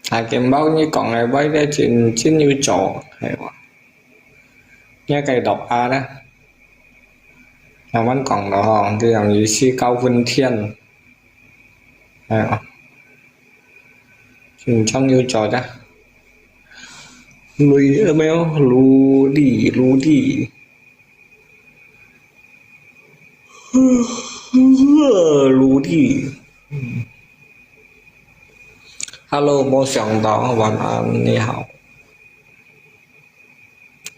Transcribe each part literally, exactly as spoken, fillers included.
啊，今晡日講个話咧，真，真有做，係無？你个落啊咧，慢慢講咯吼，這樣有時搞混天，係無？真正有做的。鐳，有沒有？鐳力，鐳力。 努力。嗯。Hello，沒想到，晚安，你好。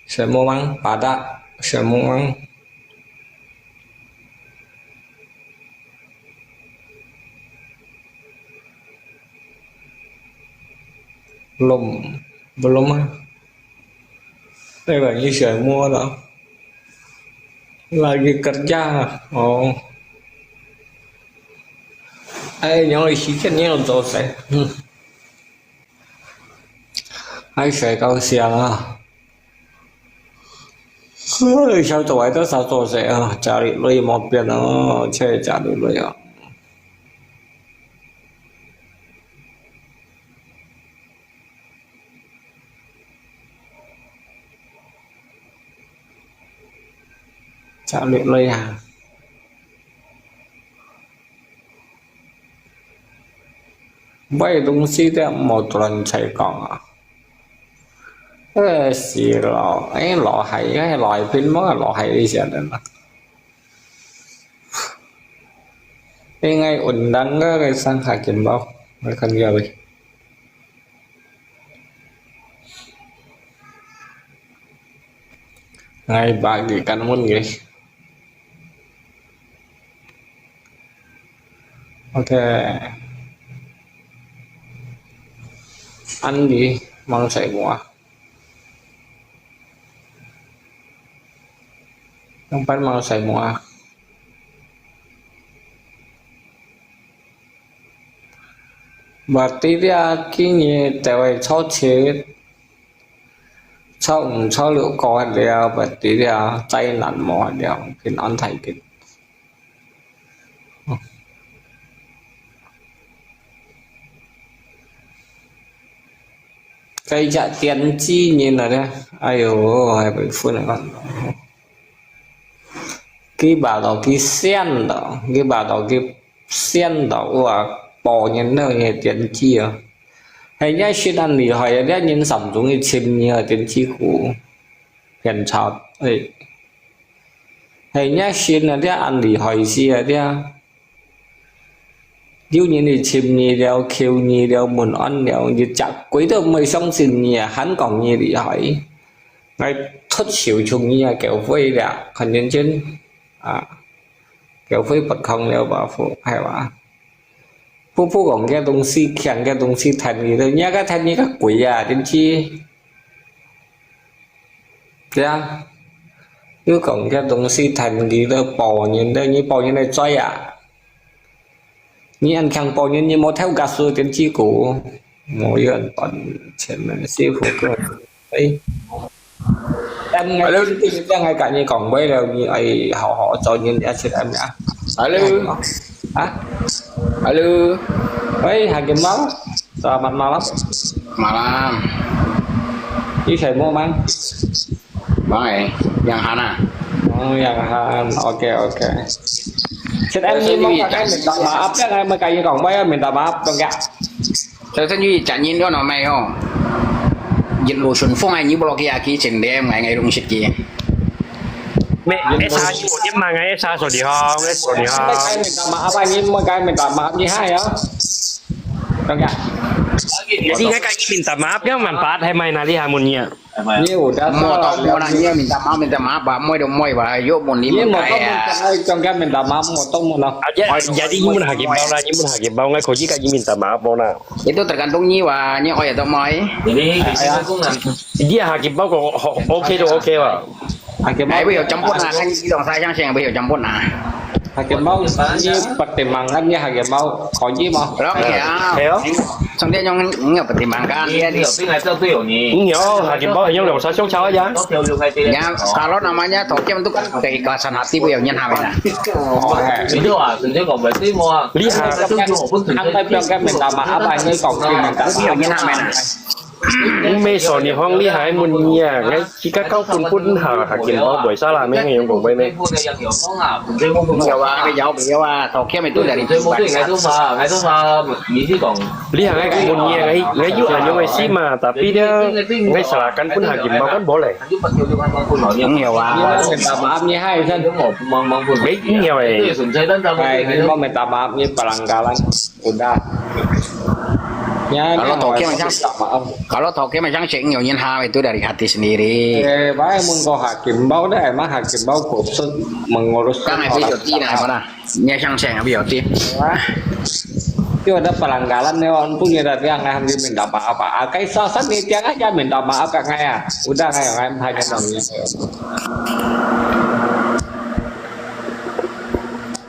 什麼忙？巴達，什麼忙？Belum，belum啊。那个你什么了？ Lagi kerja. Oh. Ai, yang isi kan yang dosa. Hmm. Ai, saya kau siang ah. Hei, sao tu ai tu sao tu saya ah. Cari lui mau pian ah. Cari, cari lui ah. 策略類啊。買東西都無亂採講啊。呃，是咯，哎，落海，哎，落海邊麼？落海一些人啊。應該運動个个上下緊包，我看一下喂。 Ngai bagi kan mun nggih. Oke. An nggih, mang sai mua. Nang pan mang sai mua. Berarti dia kini tewai chochit. 初五、初六過了，不知了，災難無了，平安太緊。該隻電子人來咧，哎喲，還袂分啊！佢把到佢先到，佢把到佢先到，哇，保人了，你電子啊！ 係，你識恁厲害啊！你人三中一千二啊，電子股偏差，誒。係，你識啊，你恁厲害死啊，你。有人一千二了，扣二了，問安了，你隻鬼都毋會相信你啊，還講你厲害。𠊎出手從你啊，狗灰了，很認真啊，狗灰不空了吧，係吧？ 步步講个東西，強个東西，聽你个，你个聽你个鬼啊，真是。對啊，又講个東西，聽你个保人个，你保人个罪啊。你恁強保人，你無偷个事，真是个，無有人賺錢个，師傅个。 哎。Hello。Em, ngai, ngai ka ni kong bai leo ni ai hao hao zau ni ya sit em ya. Hello. Ha? Hello. Oi, Hakim Bau. Selamat malam. Malam. Ini saya mau mang. Mai, yang hana. Oh, yang han. Oke, oke. Sit em ni mau ka kai minta maaf ya, ngai mai ka ni kong bai minta maaf dong ya. 頭先有一隻人在那賣哦，一路順風啊，你不落去啊，去前面，𠊎，𠊎攏識佢。 Mẹ, esa ni mo, ni mang, esa so ni ho, esa so ni ho. Minta maaf, apa ni? Mau kai minta maaf ni hai ya. Dong ya. Jadi ngai ka ni minta maaf, yang manfaat hai mai nari ha mun ni ah. Ni udah 無到無啦，你愛面打馬，面打馬吧，妹都妹吧，有問題 你 問題啊。 Mau tong mun, jangan minta maaf, mau tong mun lah. Aja, jadi ni mun Hakim Bau lah, ni mun Hakim Bau ngai ko ji ka ni minta maaf mo na. Itu tergantung你wa, ni oi atau mai. Jadi, Dia Hakim Bau ko ho-, OK 都 OK 吧。 Hakim Bau. Ai, 不要讲不啦，看你几种啥相信，不要讲不啦。Hati mau, ini pertimbangannya hati mau, kau ini mau. Oke ya. Ayo. Sampai yang enggak pertimbangan ya di. Ini enggak, hati mau hanya orang sosial aja. Ya, kalau namanya tokem itu kan keikhlasan hati, 不要念他们啊。你好，你好，minta maaf，你講句minta maaf。 Mê sổ你好，你還問你啊？𠊎自家交分分下，下見包會使啦，咩用講會咩？有啊，有啊，頭先咪都在你。你還愛問你啊？𠊎，𠊎有恁樣个事嘛，tapi呢，𠊎salah kan分下見包kan boleh。有啊。你minta maaf，你還係。誒，有誒。哎，你莫minta maaf，你pelanggaran。 Udah. Ya, kalau toke macam, kalau toke macam cek nyonya ha itu dari hati sendiri. Eh, baik mun ko hakim bau dah, emang hakim bau khusus mengurus. Kan ada cuti nah, mana? Nya sang seng ada cuti. Wah. Itu ada pelanggaran nih, orang punya dari yang ngambil minta maaf apa. Akai sasan ni tiang aja minta maaf kak ngaya. Udah ngaya ngaya hanya dong.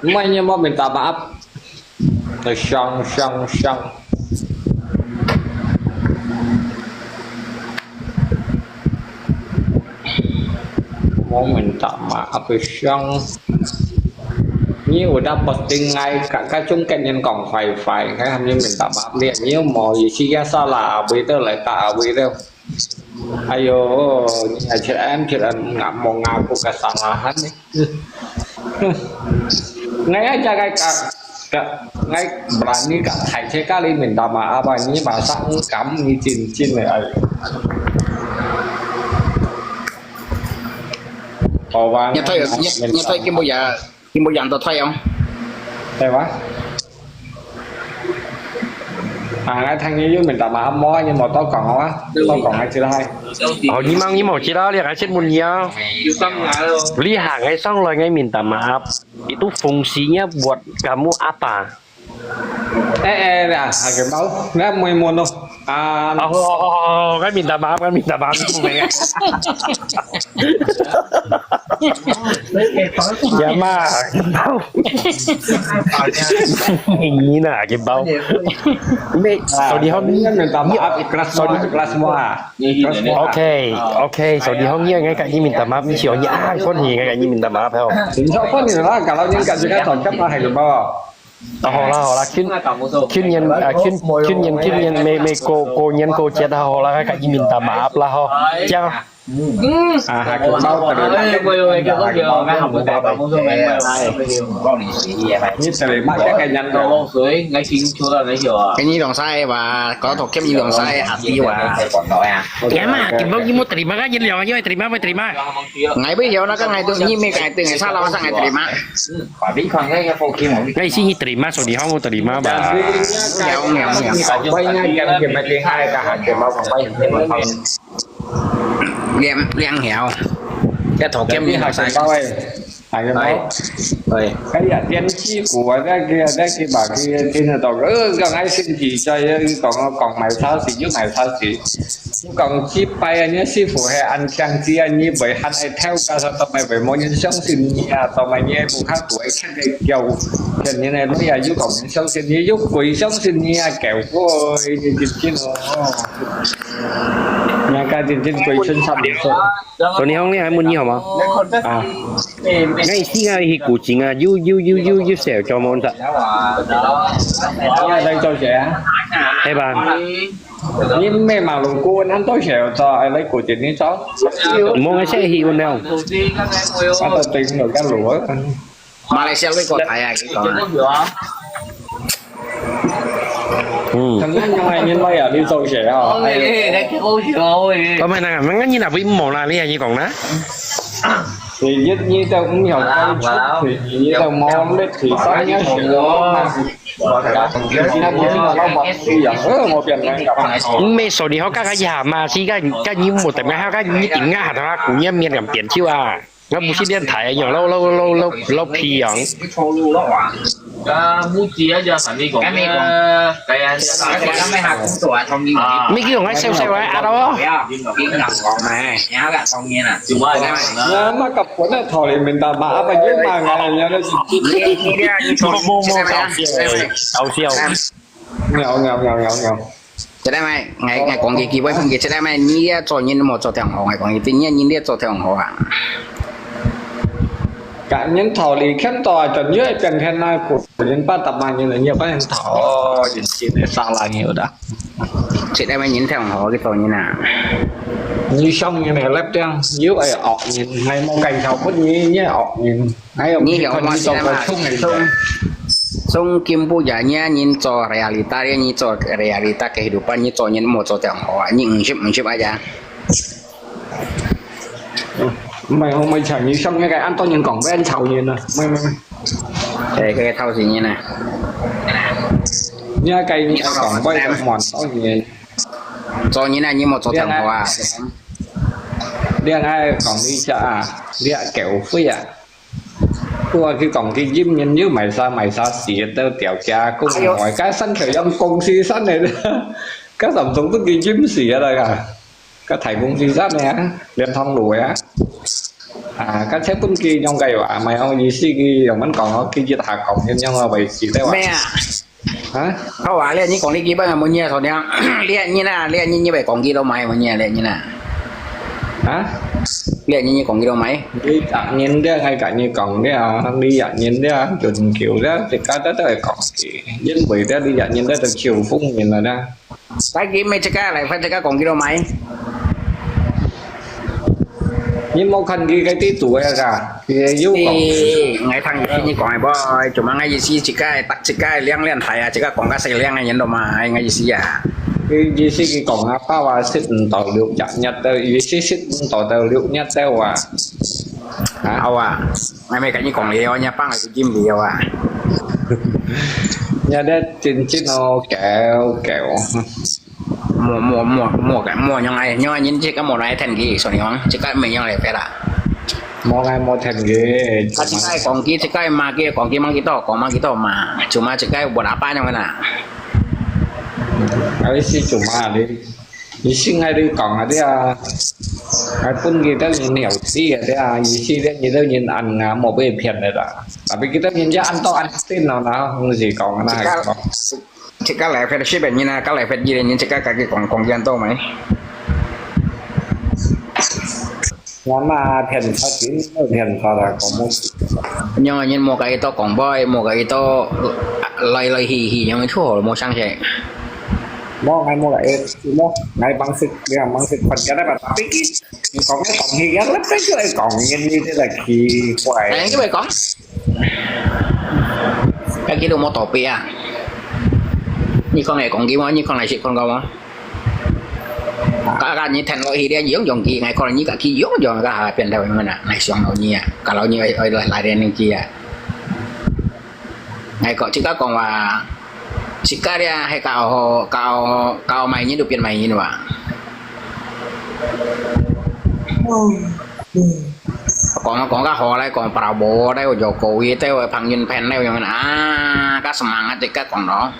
Semuanya mau minta maaf. 上上上。Mau minta maaf siyang. Ni udah posting ngai ka ka chung ken nyen kong fai fai ngai ham ni minta maaf ni ni mo yi si ya sa la abi de lai ta abi de. Ayo, ni aja em kira nggak mau ngaku kesalahan ni. Ngai aja ngai ka, ka, ngai berani ka thai che kali minta maaf apa ni masa engkam ni cincin ni ayo. Bawang. Nyetai, nyetai kimbo ya, kimbo yang to thai ang. Thai apa? 啊，𠊎聽你有面答嘛，無你無多講啊，多講𠊎知啦係。哦，你忙你無知啦，你還先問你啊。你行个上來个面答嘛，itu fungsinya buat kamu apa？哎哎，那還个包，那問問咯，啊，哦，哦，哦，哦，該面答嘛，該面答嘛，你問个。 Ya ma, kimbau. Ini na, kimbau. Mê, sorry hông, minta maaf, ikhlas semua, ikhlas semua. Ikhlas semua. Ok, ok, sorry hông, ya, ngay cả như minta maaf, như chiều như ai con thì ngay cả như minta maaf hông. Chính xác, con thì là cả lao nhân cả sự cắt thẳng chấp là hay được bao. Ờ, hông la, hông la, khuyên, khuyên nhân, à, khuyên, khuyên nhân, khuyên nhân, mê, mê, cô, cô nhân, cô chết, hông la, ngay cả như minta maaf la, hông. Chăng? À, hạt kimbau từ đó. Cái này đồng sai và có thuộc kép như đồng sai hạt đi và. Kém mà, kimbau như mua terima kan, nhân liệu, như terima, mua terima. Ngày bây giờ nó có ngày tôi như mấy cái từ ngày sau là sao ngày terima. Ngày xin như terima, số điện thoại mua terima bà. Nghèo, nghèo, nghèo. Quay ngay kèm kèm hai cái hạt kimbau còn quay. Liang, liang hiao. Cái thổ kem. Cái hạt kimbau ấy. Hạt kimbau. Ơi. Cái giờ tiên tri của cái kia, cái kia bảo kia, tiên là tộc, ừ, còn ai xin gì cho, còn, còn mày sao gì, chứ mày sao gì. Còn chi pai anh nhớ sư phụ hay ăn chăng chi anh như vậy, anh ai theo cả sao tao mày vậy, mỗi nhân sống xin gì à, tao mày như một khắc tuổi khác đây, kiểu, kiểu như này, nó giờ, chứ còn nhân sống xin gì, chứ quỷ sống xin gì à, kiểu, ôi, như, như, như, nó. Nhà ca tiền trên quỷ xuân sắp đến xuân. Tony Hong, 你還問你好嗎？啊。該時啊，佢古井啊，又，又，又，又，又少做麼事？你係在做事啊？係吧？你咩馬路過，恁多時候做，係你古井你做？無，𠊎先去運了。啊，都對，有間路啊。 馬來西亞都過大啊，佢講啊。嗯。Tengah yang lain lah ya, ni tahu saya. Ôi, ôi, ôi. Có phải là mà ngay như là với mỏ là lý như còn đó. Thì giết như tao cũng hiểu cái chút, thì giết tao máu lết thì tao nhớ sự đó mà. Nó cũng là nó bật thì giờ, ơ, một chuyện này gặp. Mê số đi họ các cái gì hả mà xí cái, cái như một tấm cái, cái như tính ngã hả đó, cũng như miền cảm biến chứ à. Nó bù xí điện thoại nhỉ, lâu, lâu, lâu, lâu, lâu phi nhỉ. 啊，母子啊，就同你講，同你講。啊，係啊，係啊。啊，係啊，係啊，係啊，係啊。啊，你講个笑笑个，啊，咯。不要，你講講咩？你要講當然啦。就話講啦。啊，那個本來頭裡面的嘛，啊，不就嘛，哎呀，那是。你，你，你，你，你，搞笑，搞笑。 有，有，有，有，有。這個嘛，𠊎，𠊎講句基本問題，這個嘛，你這做人無做得好，𠊎講句，你，你這做得好啊。个人頭裡看到啊，就有一點偏那苦，人八十萬人，人有半人頭，人心裡沙拉有的。這個嘛，人忒好去做人啊。你想人个立場，有个惡人，𠊎無介紹分你，你惡人。 哎喲，你曉得麼个嘛？你做過衝个。從，從今晡日，你，你做realita，你做realita kehidupan，你做人無做得好啊，你毋識，毋識啊呀。嗯，毋係，毋係，像你像那個恁多人講，毋好吵人啊，毋係，毋係，毋係。哎，這個吵死人啊。你那個人講，毋好吵人。做人啊，你無做得好啊。戀愛講一下啊，你愛狗會啊。 我去講佢陰人又賣沙賣沙死到掉家公害，哎喲。該山頭用公司山个，該山中分佢陰死啊啦，該大公司山个啊，蓮塘路个啊。啊，該切分佢用个話，毋係好意思，佢用恁講哦，佢一下講咁樣啊，為死得啊。咩啊？ 啊？好啊，這你講你基本上無嘢，同你講，這人啊，這人你會講幾多買無嘢，這人啊？啊？這人你講幾多買？你逐人這，𠊎甲你講這，你逐人這，全球這，自家都都會講嘅，因為這你逐人這就受歡迎了呢。該佢咩自家來分自家講幾多買？ 你無看佢个地圖个啊？佢有講。你，𠊎聽意思你講个無？做麼个𠊎意思自家，逐自家个靚靚大啊，自家講較細靚个人都嘛，𠊎意思啊。佢意思佢講啊，爸爸識毋到六日日都，意思識毋到到六日都啊。啊？好啊，𠊎咪甲你講了，你放个就金了啊。你這真正哦，搞搞。 莫，莫，莫，莫个，莫樣个，樣个人自家無來聽佢，所以講，自家毋係樣來个啦。無，𠊎無聽佢。啊，自家講佢，自家罵佢，講佢，罵佢多，講罵佢多嘛，就罵自家無喇叭樣个啦。啊，意思就罵你，你先愛你講啊，對啊。還分佢得人了解啊，對啊，意思咧，你都人恁啊，莫被騙个啦。Tapi佢得人家恁多恁定咯，然後毋是講啊，那還講。 自家來fellowship个人啊，自家來fellowship个人，自家家己講，講幾多無？我嘛騙錯人，騙錯啦，講無。樣个人無甲佢多講話，無甲佢多來來去去，樣个出好無相識。無，𠊎無甲佢，無，𠊎捌識，你也捌識，看起來吧，tapi佢，你講个講起，也那邊就會講人，你這個奇怪。哎，你會講？ 該佢都無倒閉啊！你講个講佢無？你講來識看過無？啊，啊，你聽落去咧，用用佢，𠊎可能你甲佢用用个下變到樣啊，𠊎想到你啊，甲老你愛愛來來連你佢啊。𠊎講，自家講話，自家咧，係搞好搞搞賣人都變賣人哇。 講講較好來講，Prabowo咧，Jokowi咧，Pang Yun Pen咧，樣啊，較semangat自家講咯。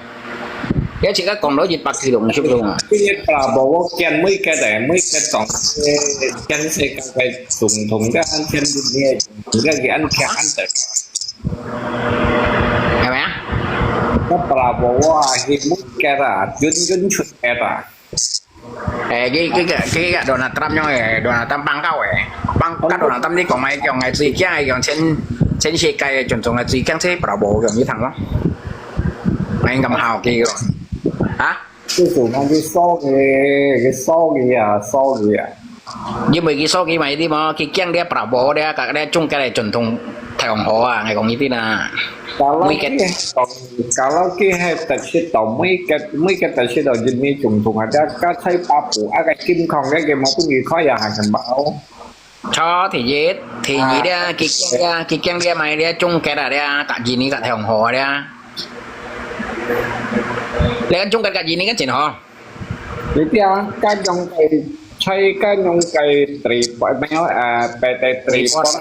也自家講到一百幾種，是不是啊？今日Prabowo見每個的，每個總是見世界个總統个，按全世界總統个，佢按強按的。係咪啊？該Prabowo啊，佢每個啊，準準出个啊。 誒，佢佢佢佢Donald Trump樣誒，Donald Trump pangkau誒，pang甲Donald Trump你講來講來最驚誒，講全全世界誒，種種誒最驚這Prabowo樣，你聽咯。𠊎應該好佢咯。啊？最主要佢掃佢，佢掃佢啊，掃佢啊。因為佢掃佢嘛，你無，佢驚你Prabowo，你甲你中間誒總統太陽河啊，𠊎講你聽啊。 Kalau佢係講，kalau佢係特色到每個每個特色到印尼總統啊，佢佢在巴布啊个金礦个，佢無分佢開啊，還係冇。錯，第一，第二咧，佢驚咧，佢驚咧，買咧中國啊咧，甲印尼个太陽河啊咧。你看中國甲印尼个真好。 Jadi啊，該用个，在該用个tripod，沒有，呃，PT tripod。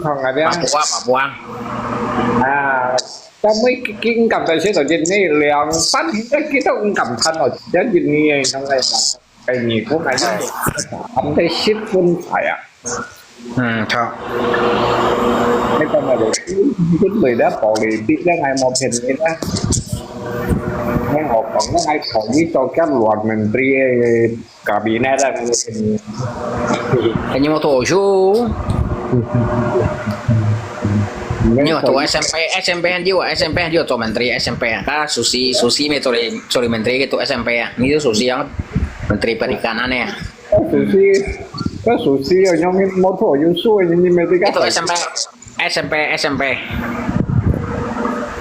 況啊，這樣。Papua，Papua。啊，但每个人感到這種人呢，兩三天都記得唔敢談哦，這人呢，應該講，哎，你講啊，你講啊，十分大啊。嗯，好。你講啊，你，你累了，暴力啲，你愛莫騙你啦。你學講，你愛考慮到該亂問題个 Kabinet dah mungkin. Hanya mau tu ojo. Nyo tu S M P, S M P han jiwa, S M P han jiwa tu menteri S M P. Ka Susi, Susi me tu menteri gitu S M P. Ni tu Susi yang menteri perikanan ya. Susi, ka Susi yang mau tu ojo su ni me tu ka. Itu S M P, S M P, S M P.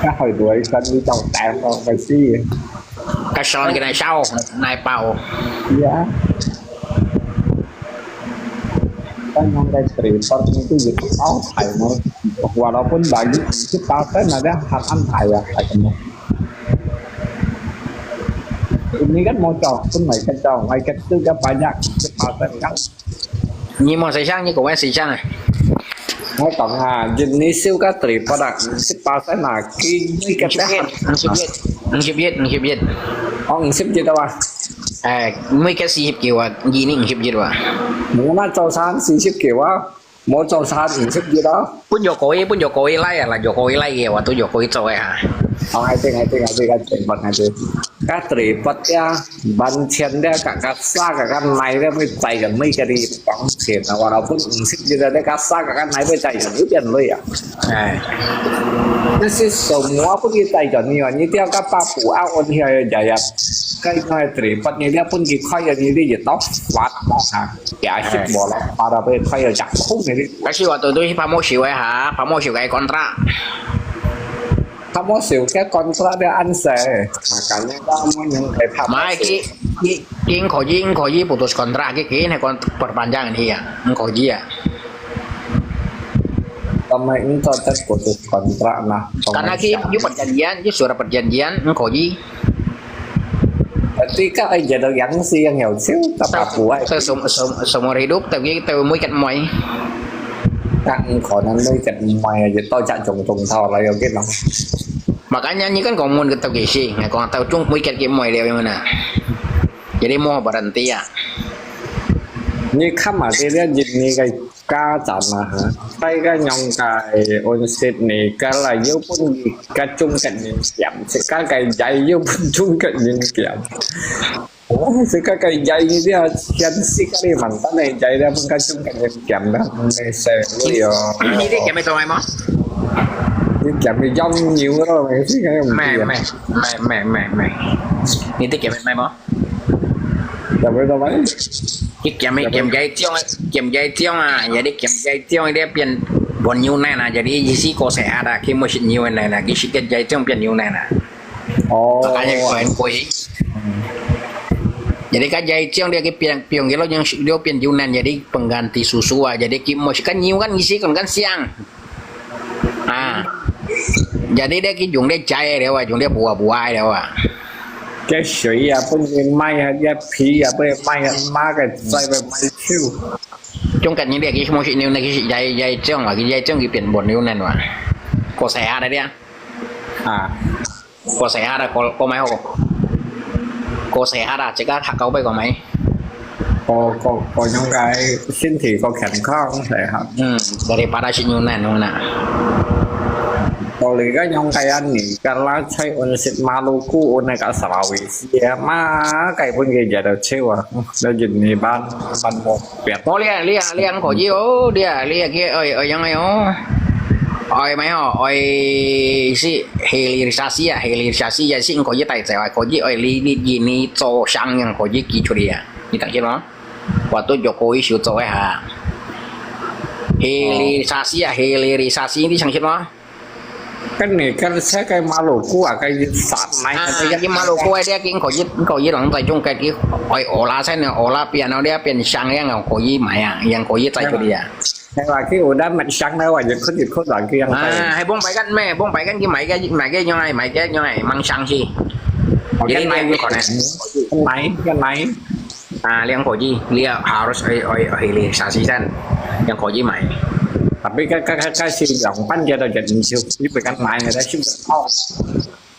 Ka hai dua ikan ni tau tang tau ka si. Kasal kena sao, nai pau. Iya. Kan yang dari report itu gitu tau hai no. Walaupun bagi itu pasal ada hak an hai ya hai no. Ini kan mau jauh pun mai kan jauh, mai kan juga banyak itu pasal kan. 你無細聲，你講話細聲啊。我講啊，印尼燒个tripod啊，五十巴仙啊，佢每个 五十一，五十一，五十一，五十一。哦，五十一啊。哎，每个四十九啊，印尼五十一啊。我那早餐四十九啊，我早餐五十一啊。分Jokowi，分Jokowi來啊，來Jokowi來个，我都Jokowi做个啊。哦，I think，I think，I think，I think，I think。 Ka tripod ya, ban chen dia ka kasa ka kan nai dia mui zai jan mui ka di pang chen na wala pun ung sip ji da ka sa ka kan nai mui zai jan mui pian lui ya. Ai. Nasi semua pun ki zai jan ni wa, ni dia ka pa pu a on hia ya jaya. Kai nai tripod ni dia pun ki khai ya ni di ji tau fat mo ha. Ya sip mo la, para pe khai ya jak khung ni di. Kasi waktu tu si pamo siu ha, pamo siu kai kontrak. 他们收个 kontrak 的安塞，makanya 他们能给他们 Mai ki, ki, ki engko ji, engko ji putus kontrak, ki, ki ne kon perpanjang ni ya, engko ji ya. 他们应该在 putus kontrak 呢。Karena ki, you perjanjian, you sudah perjanjian, engko ji. Tapi ka ai jadi yang si yang yau siu, tak apa ai. Seumur hidup, tapi, tapi mui kat mui. 但可能每个唔係啊，亦多隻種種頭啦，有幾多？Makanya你kan kau mun ketok isi, ngai kau tahu cung mui kat ki mui liau yang mana. Jadi mau berhenti ya. 你看嘛，這個印尼个家長啊，哈，大家用个温室呢，个啦，有本个中間人點，自家个仔有本中間人點。 哦，自家个仔呢，這現時个你問題呢，仔呢，分个中間人點啦，你細路喲。你，你點个做咩無？你點个養牛咯，你自家又毋知啊。咩，咩，咩，咩，咩，咩。你啲點个咩無？點个做咩？你點个，點个種啊，點个種啊，有啲點个種，你變，變牛奶啦，有啲意思過細下啦，佢冇食牛奶啦，佢食个仔種變牛奶啦。 哦。Makanya kau yang kui. Jadi kan jadi ciong dia ke piang piang ke lo yang dia pian junan jadi pengganti susu ah. Jadi ki mo si kan nyiu kan ngisi kan kan siang. Ah. Jadi dia ki jung dia jai dia wa, jung dia buah-buah dia wa. 个水啊，分佢賣啊，个皮啊，分佢賣啊，買个再分賣手。Jung kan ni dia ki mo si niu na ki si jai jai ciong wa, ki jai ciong ki pian bon niu nan wa. Ko saya ada dia. Ah. Ko sehat ah, ko, ko mai ho. Ko sehat ah, cakap hak kau baik ko mai. Ko, ko, ko nyong kai 身體 ko 健康 sehat. Hmm, daripada si Yunan mana. Ko li ka nyong kai an ni, ka la chai un sit Maluku un ka Sulawesi ya, ma kai pun ke jada cewa. Na jin ni ban, ban mo. Piat. Oh, lia, lia, lia, engko ji, oh, lia, lia, ki, oi, oi, yang, oi, oh. Oi, mai, oh, oi, si, hilirisasi ya, hilirisasi ya, si, engko ji tai zai, engko ji, oi, li, li, ji, ni, zo, sang, yang, engko ji, ki, churi ya. Ni tak kira. Waktu Jokowi siu zo, eh, ha. Hilirisasi ya, hilirisasi ni sang kira. Kan ni kan saya kai Maluku ah, kai sat mai. Ah, kai di Maluku ai dia king ko yit ko yit lang tai chung kai ki oi ola sai ne ola pian no dia pian sang yang ko yi mai ah, yang ko yi tai ko dia. 係話佢有得賣相啦，或者佢就佢來佢樣啊，係幫擺間咩？幫擺間佢買个買个樣係買个樣係mang sang si。哦，佢買个可能，佢買，佢買。啊，兩個億，你要 harus oi oi oi li sasisan，兩個億買。Tapi kan kan kan kan si yang pan dia dah jadi musuh, dia bukan main, ada sih.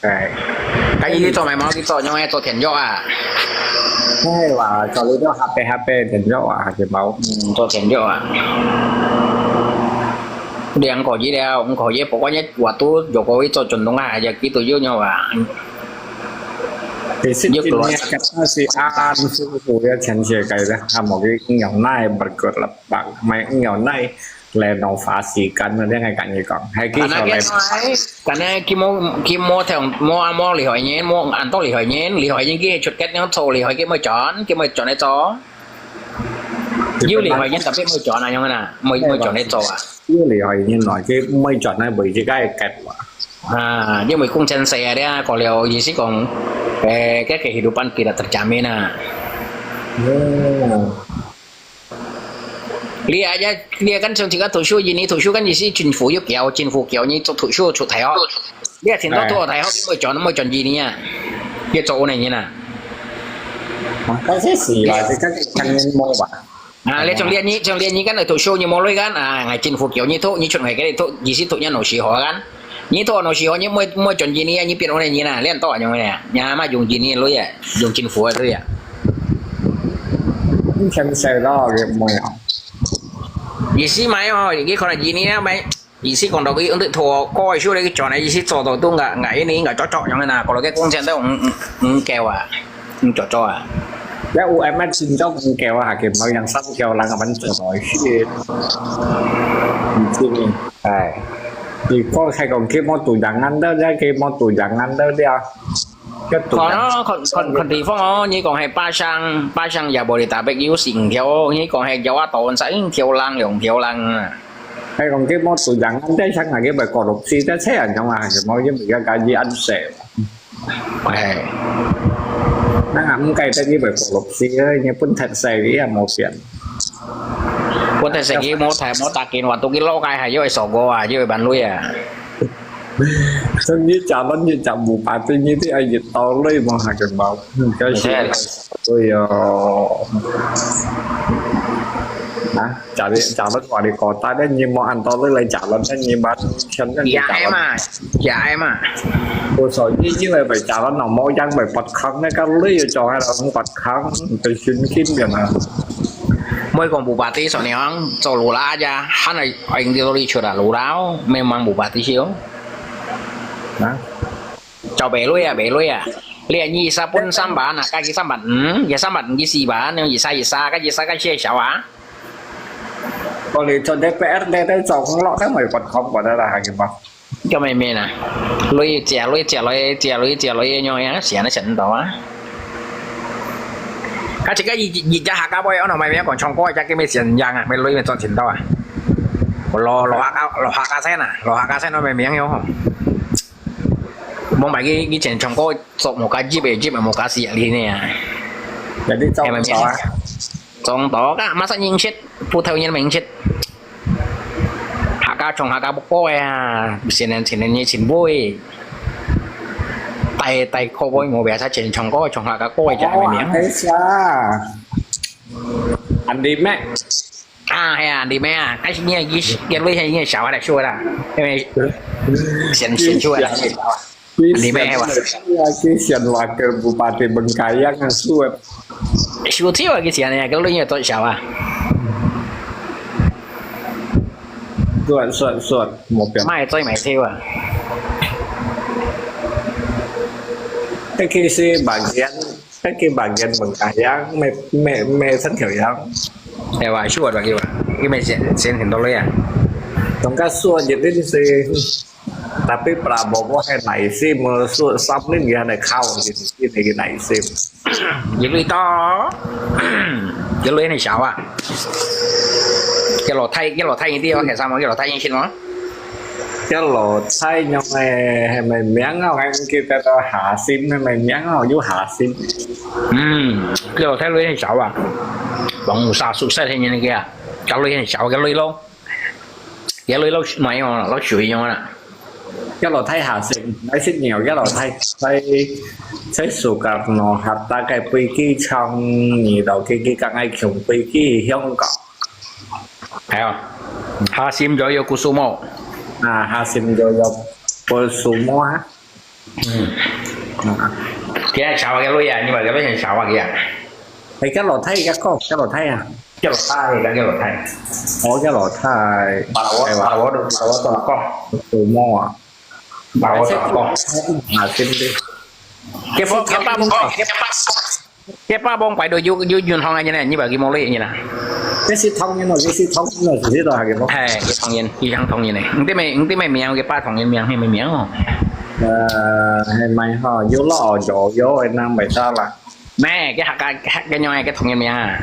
哎，該你做麼个無去做？用个做田藥啊？哎哇，做你都下背下背田藥啊，還係無？嗯，做田藥啊。兩個月了，五個月，不管你話都有個月做運動啊，還係幾多有用啊？其實今年个係恁辛苦个全世界个，還無去用那个bergerak，買用那个 renovasi kan，你係恁樣講，還繼續來。Karena佢無佢無聽無無厲害人，無恁多厲害人，厲害人佢出格樣做，厲害佢無賺，佢無賺來做。有厲害人特別無賺啊，樣啊，無無賺來做啊。有厲害人來，佢無賺來為自家个格啊。啊，因為工錢細啊，你啊，過了意思講，誒，該个hidupan tidak terjamin啊。哦。 你啊，你你啊，kan從自家讀書，印尼讀書，kan意思政府有教，政府教你做讀書出大學。你啊，前頭讀大學，你會轉，會轉印尼啊，你做哪人啊？啊，但是是啦，這个肯定無吧？啊，你從你你從你你跟佢讀書，你無鐳kan啊，政府教你讀，你出外个讀，意思讀人老師好kan。 你讀老師吼，你莫莫轉印尼啊，你變哪人啊？你恁多人用个啊，你阿媽用印尼个鐳啊，用政府个鐳啊。你全世咯，你莫啊。意思嘛吼，你可能印尼啊，咪意思講到佢用得拖，過个時候你轉來，意思做到都ngayon應該做做樣个啦，過來个工錢都五五五九啊。 你做做啊？Ya U M N sinjok engkel ha, kaya mau yang satu kaya orang apa ni做到去，你知呢？哎，你講係講佢冇做人安到，佢冇做人安到了，佢做人。Kono kon kon kon地方哦，你講係巴生巴生也無你特別有成條，你講係有啊，當然成條人用條人啊。係講佢冇做人安到，想下佢咪過六四，但係人講啊，係冇，因為佢家己安細。 哎。那俺们该得一百五十个，你本太細个也冇變。本太細个冇太冇打緊，話到佢老街還有一首歌啊，有一班女啊。所以你假如你假五百對，你都要一刀类嘛，還是冇？嗯，可是，对哟。啊，假如假如话你讲，但是你冇按道理来假如，那你把钱那你假如。也係嘛，也係嘛。 Kusau ni jing lai bai calon nang mau yang bai pot khang ne kan lui jo hai lang pot khang bai sin kin biang ah. Moi kong bupati so niang, zo lu la ja, han ai ai di lui chu da lu lao, memang bupati siu. Nah. Zo bai lui ah, bai lui ah. Lia ni sa pun samban ah, kaki samban, hmm, ya samban, ni si ban, ni sa, ni sa, ka, ni sa, ka, sia, sia, ah. Kalau zo D P R, D P R zo kong lo, kan mai pot khang pot da la, ha, ki ba. 个妹妹呢，累借累借来借累借来样样，钱都钱到啊。佢自家一一家下家妹，我同妹妹讲唱歌，只个咩钱样啊，咩累咩赚钱到啊。我落落下家落下家先啊，落下家先我妹妹样吼。望埋佢以前唱歌做无家业诶，业诶无家事啊，你呢啊。有啲做唔到啊。做唔到啊，马上认识，普通人认识。 客家唱客家歌个啊，前年前年你前輩，大大个輩無biasa前唱歌唱客家歌个就係名。哦，係啊。Andi Max。啊，係啊，Andi Max啊，但是你个你个女係你个小孩来说啦，因為先先出来啦。 你咩話？Kisian wakil bupati Bengkayang asup. Sudah tiba ke sian ya, kalau ni tak siapa. Suat, suat, suat, mobil. Mai toi mai tiba. Kaki si bagian, kaki bagian Bengkayang, me me me san kau yang. Ya, wah, suat bagi wah. Ini masih sen dulu ya. Tongkat suat jadi si Tapi Prabowo hai nai sim, su sam nin ya nai khau nin nin ya nai sim. Jadi itu, jadi ini siapa? Cái lò Thái, cái lò Thái ini dia, cái sama cái lò Thái ini sih mah. Cái lò Thái nyong eh, hai mai miang au, hai kita tu Hà Sim, hai mai miang au, yu Hà Sim. Hmm, cái lò Thái lui ini siapa? Bang usaha sukses ini kia. Cái lui ini siapa? Cái lui lo. 佢落落買哦，落水樣啦。一路睇下先，買食藥一路睇，在在Soekarno-Hatta个飛機場，二路个个个愛共飛機香港。係啊，Hasim Joyokusumo。啊，Hasim Joyokusumo啊。嗯。啊。佢係炒个類啊，你話佢係炒个啊？係个老太，个个个老太啊。个老太，个个老太。哦，个老太。把我，把我，把我打过。Sumo啊。把我打过。啊，对不对？佢放，佢把我，佢把，佢把我擺到有，有銀行个人呢，你話佢冇類人啊？這是唐人咯，這是唐人咯，是這个還係無？係，佢唐人，佢像唐人呢。你對咩，你對咩名？佢把唐人名，係咩名哦？呃，係咪哈？有咯，有，有个人袂得啦。 咩？佢客家，客家人个同人名啊？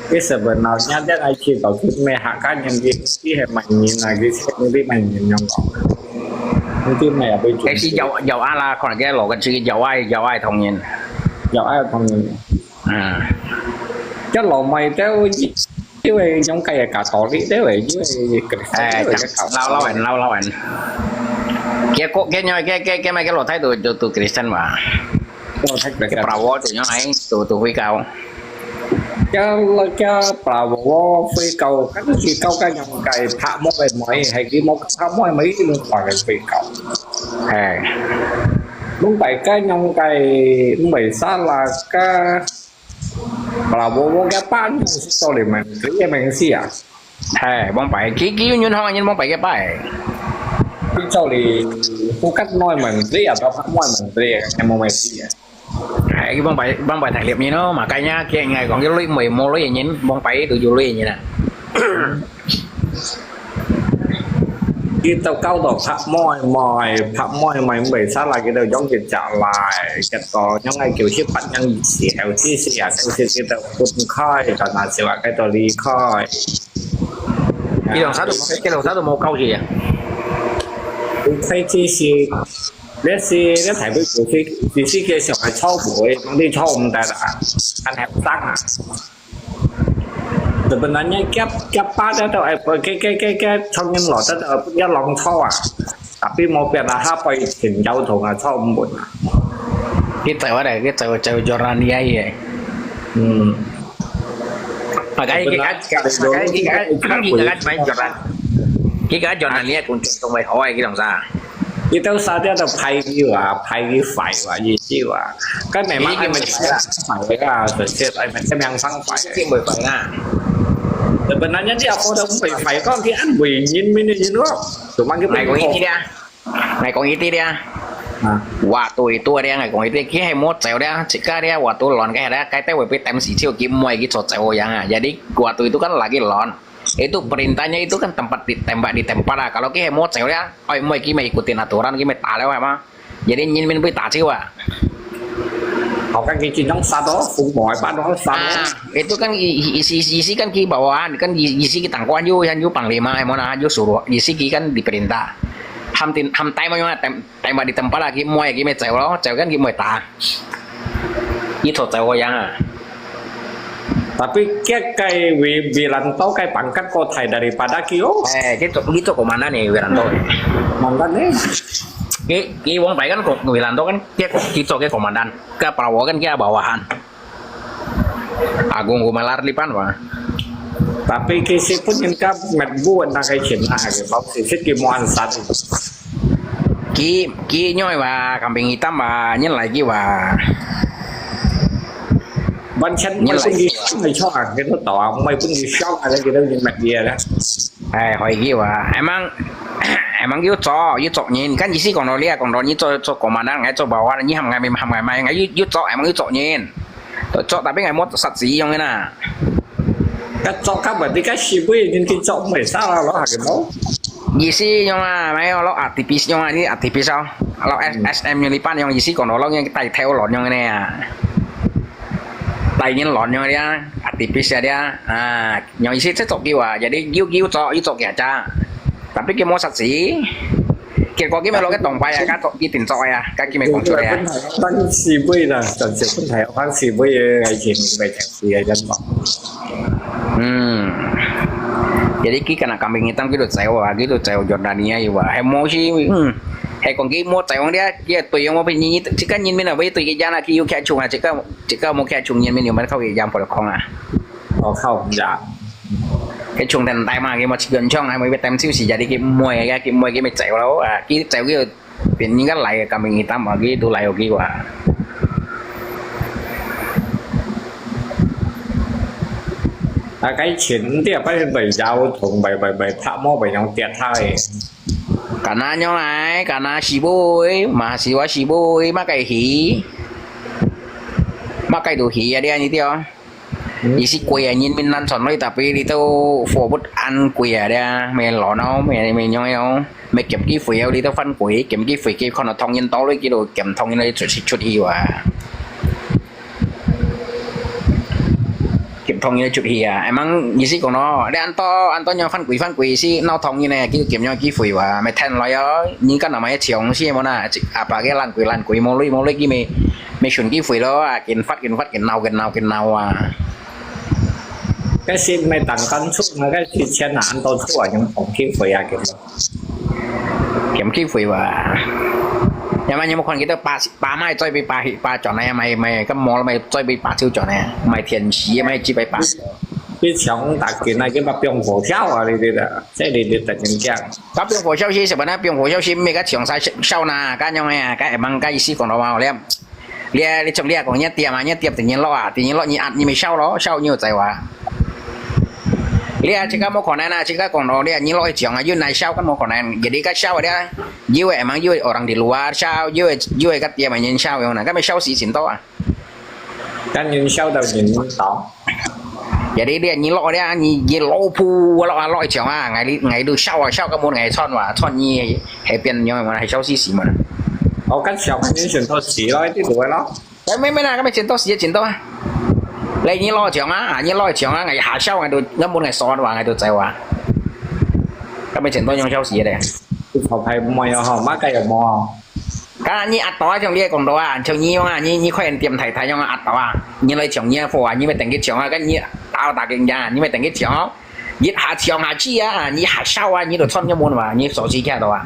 佢sebenarnya dia愛去到佢咩客家人个，佢係乜人啊？佢係嗰啲乜人樣講？嗰啲乜也會做。係有，有啊啦，可能佢老个係有愛，有愛同人。有愛同人。嗯。佢老妹都因為用个个道理，都係因為，誒，因為个道理。老，老人，老，老人。佢個，佢，佢，佢，佢，佢，佢老太都，都，都Kristen嘛。 哦，太佢Prabowo就樣來，都，都會搞。佢，佢Prabowo會搞，跟住搞个用个拍莫个妹，係佢莫拍莫个妹，佢用个會搞。係。用大家用个，毋係沙拉个，Prabowo个班，所以問，佢个名字啊。 係，往擺，佢，佢有銀行个人往擺个擺。佢做你，不跟內問題啊，都不問題啊，有冇問題啊？係，佢往擺，往擺大陸人咯，嘛，該樣，佢應該講，佢類，無，無類人，往擺都有類人啊。佢都搞到拍妹妹，拍妹妹，毋係沙拉，佢都養佢隻來，結果，養个叫七八年以後，之時啊，就是佢都分開，就那時話，佢都離開。 佢兩儕都無，佢兩儕都無搞起啊。佢開始是，這是，這大陸就是，就是个小孩操作，講你操毋得啊，還後生啊。Sebenarnya佢，佢爸爸都，哎，佢，佢，佢，佢，從前來都，一浪操啊。 Tapi mau pia na ha poi chin yau thong a chau mun a. Kita wala, kita wala Jordania ye. Hmm. Makai kita, makai kita, kita main Jordan. Kita Jordania kun kun mai hoi kita sa. Kita sa dia tu pai ki wa, pai ki fai wa, yi ji wa. Kan memang ai mai fai la. Fai ka, sosial ai mai yang sang fai. Ki mai fai na. Sebenarnya dia apa dah mai fai kau ki an wei yin min yin wa. Cuma ki 𠊎講一啲啊，𠊎講一啲啊。啊。話對多啲，𠊎講一啲，佢係無走啲，自家啲話都亂个啦，該兜會被抌死，就佢毋會去做走樣啊，jadi話對都跟lagi亂，itu perintahnya itu kan tempat di tempat di tempat lah, kalau佢係無走啲，哎，毋會佢咪ikutin aturan，佢咪打了係嘛，jadi人民被打走啊。好，kan佢經常殺咯，紅毛白咯殺咯。啊，itu kan i- i- isi isi kan ki bawahan kan i- isi ki tangkuan yu yan yu panglima mo na yu suruh isi ki kan diperintah. Ham tin ham tai mo yung tem tem di tempat lagi mo ki me cewek lo cewek kan ki mo ta. Itu cewek yang ah. Tapi kek kai wi Wiranto kai pangkat ko thai daripada ki oh. Eh, gitu gitu komandan ni Wiranto. Mantan ni. Ki ki wong pai kan ko Wiranto kan kek ki cok ke komandan. Ka Prabowo kan ki bawahan. Agung Gumelar lipan wa. Tapi kisi pun inka met bu na kai chin na ke bau si sit ki muan sat. Ki ki nyoi wa kambing hitam wa nyen lai ki wa. Ban chen mai pun ki mai chok a ke to tau mai pun ki shok a ke to met dia da. Ai hoi ki wa. Emang emang yu cho yu cho nyen kan isi kong lo lia kong lo ni cho cho komandan ngai cho bawahan ni ham ngai mi ham ngai mai ngai yu yu cho emang yu cho nyen. Cok tapi ngai mot sat si yong na. Ka cok ka berarti ka sibui nyen ki cok mai sa la lo ha ke mo. Isi yong a mai lo aktivis yong a ni aktivis sao. Lo S M yong lipan yong isi kono lo yong tai theo lo yong ne a. Tai nyen lo yong dia aktivis ya dia. Ah, yong isi cok kiu a. Jadi kiu kiu cok yu cok ya cha. Tapi ki mo sat si. Ki ko ki mai lo ke tong pai ya ka cok ki tin cok ya. Ka ki mai kong cok ya. Ban sibui na, ban sibui na, ban sibui ya, ai chin mai chan si ya jan ba. Hmm. Jadi佢敢若kambing hitam佢就走啊，佢就走Jordania去啊，係無去，嗯，係講佢無走往這，佢對往無別人，這个人民啊，會對佢樣啊，佢有catch啊，這个這个無catch人民有乜靠佢樣不了空啊。我靠呀！佢衝天大嘛，佢無去跟衝，還無一點就是jadi佢妹啊，佢妹佢咪走咯，啊，佢走佢別人家來个kambing hitam啊，佢都來有佢啊。啊，該錢你也不能賣搖動，賣賣賣拍毛，賣用跌下个。敢若樣來，敢若是會，嘛是我是會，麼个魚，麼个都魚啊，你安尼對。伊是貴啊，人民難賺落，tapi你都貨物安貴啊，咧，咩卵哦，咩咩樣哦，咩減機會哦，你都翻貴，減機會，佢看到唐人多，你佢都減唐人，你出去出去啊。 佢同佢出去啊，emang意思講咯，你安到安到樣翻鬼翻鬼是鬧唐人呢，佢叫樣機會哇，咪聽來哦，你看那麼長時間無啦，阿爸个爛鬼爛鬼，無鐳無鐳，佢咪咪選機會咯，啊，緊發緊發緊鬧緊鬧緊鬧啊。該是咪單單出啊，該是錢啊，安到出啊，用同機會啊，叫做。 減機會哇。因為你有冇看見到巴巴賣再被巴巴轉來，賣賣个毛賣再被巴就轉來，賣天使賣幾百巴。你搶打緊啊，佢把放火跳啊，你知道？這你你突然間。佢放火燒死，什麼呢？放火燒死，每个搶啥燒呢？該樣呀，該忙該意思講到嘛，我咧。 你你從你講你店啊，你店第二落啊，第二落你啊，你咪燒咯，燒你有在哇。你啊，這个無可能啊，這个講咯，你啊，你落去講啊，又來燒，更無可能。Jadi个燒啊，你啊，因為emang因為orang di luar燒，因為因為个店啊，人燒用啊，該咪燒死真多啊。但人燒到人到。 Jadi你你落咧，你你老婆落啊落去講啊，𠊎你𠊎都燒啊燒个無𠊎穿哇，穿你係變樣嘛，係燒死死嘛。我跟上你選到死咯，一定會咯。哎，沒沒啦，咁咪剪刀死就剪刀啊。你你落去講啊，你落去講啊，𠊎下燒𠊎都，𠊎無𠊎爽哇，𠊎都走啊。咁咪剪刀用燒死个。頭牌妹啊，吼，麼个有無？ 該你阿斗啊，像你講到啊，像你樣啊，你你快點點太太樣啊，阿斗啊，你來搶你个貨啊，你咪等佢搶啊，該你打打緊呀，你咪等佢搶哦。一下搶下去啊，你下燒啊，你都穿个門嘛，你手機看到啊，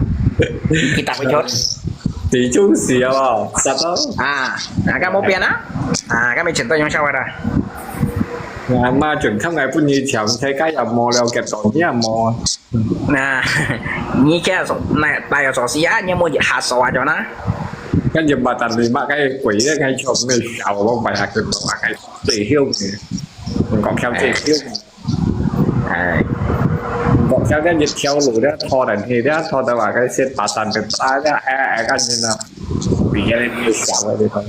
你打不出。你就是哦，啥到？啊，啊，該無變啊，啊，該咪全都用燒个啦。我媽準看來不你搶，才該也無了，結果你也無。 那你這樣說，那那要做事啊，你莫一下手啊，就那。跟住八達你媽該鬼咧，該場咩搞，我咪係佢話係最囂嘅，講跳最囂。哎，講跳跟住跳路咧，拖人去咧，拖到話佢先八達嘅打咧，哎哎，跟住呢，比較咧搞嘅地方。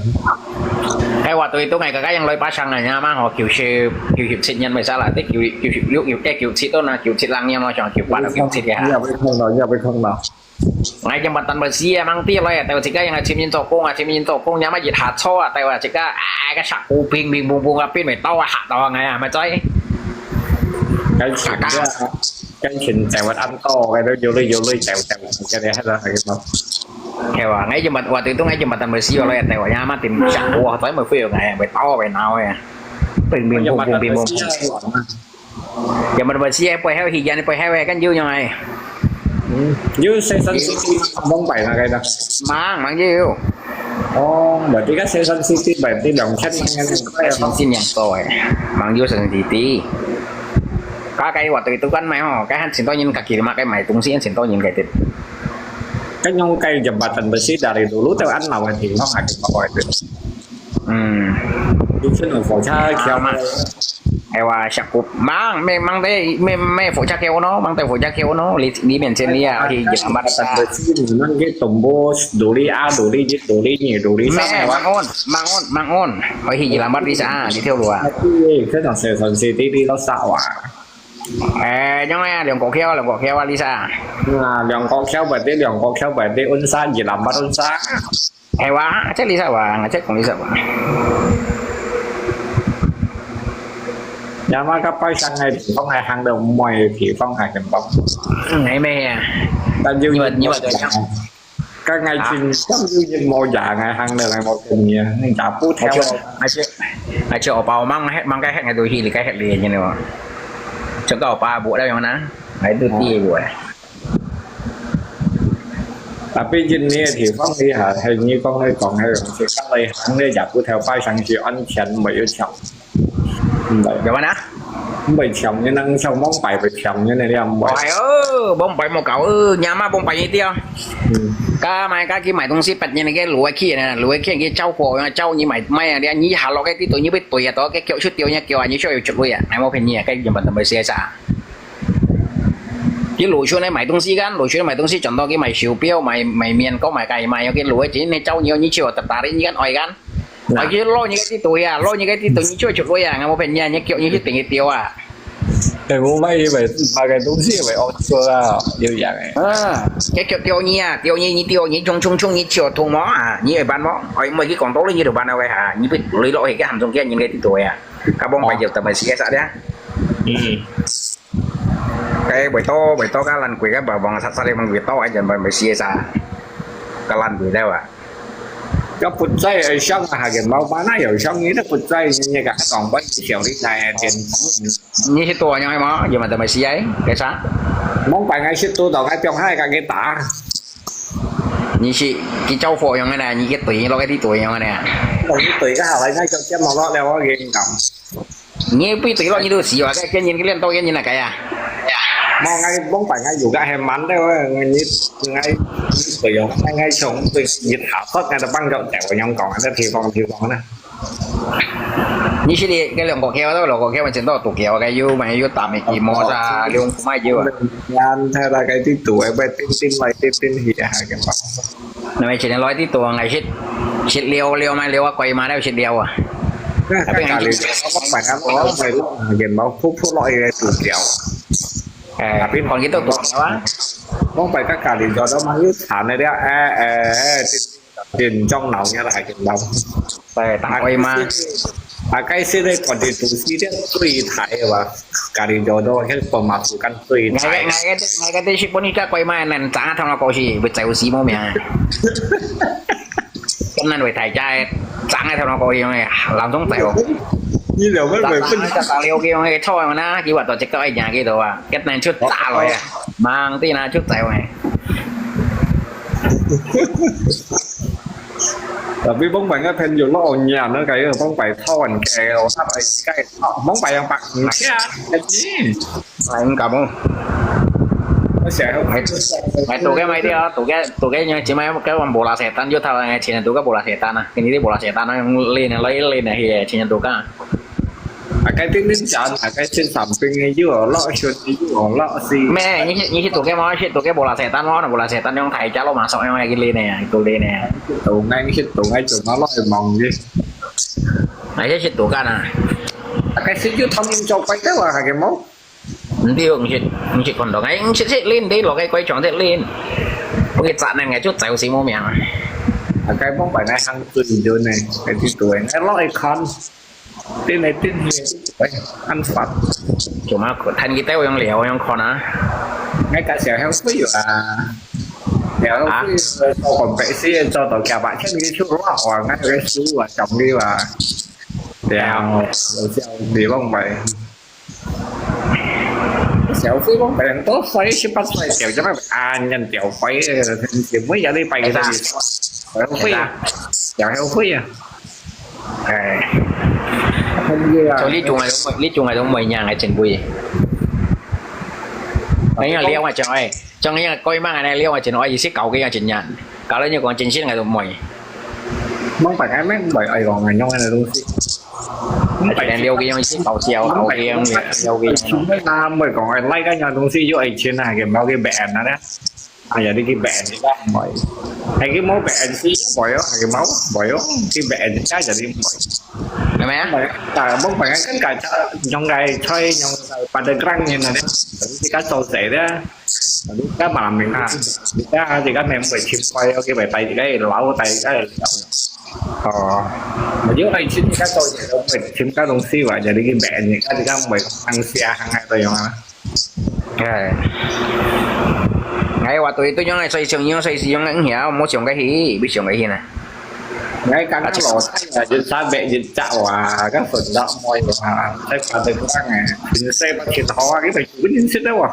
哎，話對，都係个，該樣來巴生啊，你阿媽吼，九十九十七年咪生啦，得九九十六、九哎九七到那，九七零年咯，像九八到九七嘅。你也會碰到，你也會碰到。 𠊎Jembatan Besi啊，吂知來啊，但係自家人啊，尋人做工啊，尋人做工，也乜一下錯啊，但係自家啊，个石鼓乒乒乓乓啊，乒乒到啊，嚇到啊，𠊎啊，咪知。該前个，該前在我暗道，該都有淚有淚，在在在在在在。係哇，𠊎Jembat，話對，都𠊎Jembatan Besi啊，來啊，但係也乜點石鼓啊，所以咪飛啊，𠊎啊，咪到啊，咪鬧啊，乒乒乓乓，乒乓乓。 Jembatan Besi，背後，戲院背後个，跟有樣个。有Seishan City，蒙拜那个的。吂吂有。哦，berarti kan Seishan City berarti兩千蚊个。新新年多个，吂有Seishan City。該个話對都緊買吼，該還真多人家己買，該買東西還真多人家己。該用該Jembatan Besi dari dulu都安老个地方還係好个。 嗯。以前有火車橋嘛。係話石鼓，吂，吂吂在，吂吂火車橋喏，吂在火車橋喏，你你面前你啊，去Jembatan Besi。Nang ke tembus duli a, duli ji, duli ni, duli sa. 吂吂安，吂安，吂安，去Jembatan Besi啊，你條路啊。Tapi kan Seishan City di Losawa。誒，因為啊，兩個橋，兩個橋啊，你啥？啊，兩個橋berarti，兩個橋berarti unsa，Jembatan Unsa。 係話，這你識話，𠊎識講你識話。也嘛个拜山个地方，係行到唔會个地方，係咁講。嗯，係咩啊？但要你話你話對啊。該𠊎全心要一模樣，𠊎行到𠊎無跟你啊，你也不跳。而且而且我包mang係mang該係𠊎都去，你該係你，你知道嗎？就搞把握了用呢，还是第一步哎。 Tapi 印尼个地方，你还，还你讲，你讲，还有些，刚来行个也不太拜上去安全，没有抢。嗯，有吗呢？没抢，你能像往摆不抢，你那样摆。哎呦，往摆莫搞，呃，nyama往摆一条。嗯。Ka mai ka 去买东西，别人个路去呢，路去去招呼，招你买买啊，你下落个地图，你被对啊，到个叫出掉，你叫啊，你就有出路啊，还没骗你啊，该原本都没写啥。 佢路上呢买东西kan，路上买东西，轉到佢買手錶，買买面，講買該買，佢路个錢呢，找你，你就得打你，你kan愛kan。啊，佢攞你个地圖呀，攞你个地圖，你就出去呀，我骗你啊，你叫你去等佢掉啊。哎，我买一百四十个东西，我要做啊，有样哎。嗯，佢叫掉你啊，掉你，你掉你，冲冲冲，你就痛么啊，你会办么？哎，莫去讲道理，你就办了个哈，你不累落去，佢含中间人个地图呀，佢帮白就等么死个啥的啊。嗯。 Cái buổi tối, buổi tối các lần quỷ các bà vòng sắp sắp đi bằng buổi tối anh chàng bà mới xia xa. Các lần quỷ đâu à? Các phút giây ấy, sáng là hai cái máu ba nãy, rồi sáng như thế phút giây, như, như cả cái còn bánh xèo đi này, tiền. Như thế tua nhau mà, giờ mà tao mới xia ấy, cái sao? Mong phải ngay xếp tu tao ngay trong hai cái, cái tả. Như chị, cái châu phổ nhau này nè, như cái tủy, lo cái tí tủy nhau này nè. Còn cái tủy cái hào ấy ngay trong cái máu đó đeo cái game cầm. 你不对了，你都死啊！该个人个练到个人哪个呀？Mau ngai bóng phải ngai dù gã hay mắn đấy, ngai ngai ngai tùy ngai ngai sống tùy nhiệt hạ thoát ngai là băng gạo chảy vào nhóm cổng, cái thì còn thì còn nè. 你是你个两个桥都，两个桥嘛，真多独桥个，有嘛有大米个，莫啥，两个嘛有啊。Ngan theo là cái tí tụ ấy, bài tin tin lại tin tin hì hà cái bóng. 那么今天来的多，俺是是聊聊嘛，聊啊，怪嘛，聊是聊啊。Tapi ngai kali, bóng phải ngắm bóng phải lo, game bóng phút phút lo cái tụ kéo. Eh, tapi còn cái tụ kéo á. Bóng phải các kali do đó mà ướt thả này đấy, eh, eh, eh, tin tin trong não nhá là game bóng. Phải tặng quay mà. À, cái xí đây còn thì tụ xí đấy, tùy thái và kali do đó, cái phần mà tụ căn tùy thái. Ngai ngai cái ngai cái tết ship pun ika quay mà nên chẳng thằng nó có gì, bị chạy xí mô mẹ. Cái này phải thay chạy, chẳng ai thằng nó có gì mà làm sống chạy. Như là mới Làm phải sao phân nó chặt tao liêu kia, cái thôi mà na, chỉ bảo tao check tao ở nhà kia thôi à. Cái này chút trả rồi à. Mang tí na chút chạy này. Tapi bóng bàn cái phên dù lo nhà nó cái bóng bàn thon kè, lo sắp cái cái bóng bàn yang bạc kia cái gì? Ai không cảm ơn. Nó sẽ không Mày mày tụ cái mày đi á, tụ cái tụ cái nhưng chỉ mày một cái bằng bộ là sẽ tan vô thao này, chỉ là tụ cái bộ là sẽ tan à. Cái này đi bộ là sẽ tan nó lên này, lấy lên này thì chỉ là tụ cái. À, cái tiếng đến chán, à, cái trên sắm pin này chứ ở lo chuyện này chứ ở lo gì. Mẹ, như như tụ cái mà, tụ cái bộ là sẽ tan nó, bộ là sẽ tan trong thầy cha lo mà sợ trong này cái lên này, tụ lên này. Tụ ngay cái tụ ngay tụ nó lo mong chứ. Ai chứ tụ cái nè. À, cái xí chứ thông minh cho quay cái là cái máu. Hindi, ang shit, ang shit kondo. Ngay ang shit shit lin, di lo kay koy chong shit lin. Pag itsa na ngay chut tayo si mo miyang. Cái bóng phải ngay hàng tuần rồi này, cái thứ tuổi ngay lo icon. Tin này tin hiền, ăn phạt. Chúng mà thân cái tao yang liao yang con á. Ngay cả sẽ heo phi à. Heo phi sau còn bé xí cho tàu kia bạn chân cái chú lo, ngay cái chú à, chồng đi à. Đèo, đèo đi bóng bay. Xéo phi bóng bay, tố xoay, xí bắt xoay, tiểu cho nó à, nhận tiểu quay, thì mới giờ đi bay cái gì. Xéo phi, tiểu heo phi à. Ê. Không gì à. Cho lý chung là đúng, lý chung là đúng mười nhà ngày trình bùi. Anh là liêu mà trời ơi. Trong những coi mang này liêu mà trình ơi, xí cầu kia trình nhận. Kalau như còn trình xí ngày tụi mười. Mong phải cái mấy bởi ấy còn ngày nhông này đúng xí. Mong phải đèn liêu kia, xí cầu xiao, cầu kia, liêu kia. Chúng ta mới còn ai lấy cái nhau đúng xí, vô ai chiến này, cái máu cái bẹn nó đấy. À, giờ đi cái bẹn thì bác mỏi. Hay cái máu bẹn xí, mỏi á, cái máu, mỏi á, cái bẹn thì chắc giờ đi mỏi. Mẹ mẹ. Mỏi, tại mong phải cái cả trong ngày chơi, trong ngày Patagrang như này đấy. Cái cá sấu dễ đấy. Lúc các bà mình À. Thì các thì các mẹ phải chim quay cái bài tay cái lẩu tay cái lẩu. Ờ. Mà nếu ai chim các tôi thì đâu phải chim các đồng si và giờ đi cái mẹ thì các thì các mày ăn xia hàng ngày tôi用啊。 Ê. Ngay waktu itu nyong ai xoay xiong nyong xoay xiong ngang hia, mo xiong cái hi, bi xiong cái hi nè. 哎，刚刚老太啊，一隻白一隻哇，个粉到妹哇，在发的光哎，平时不挺好啊，给他有个人吃的哇。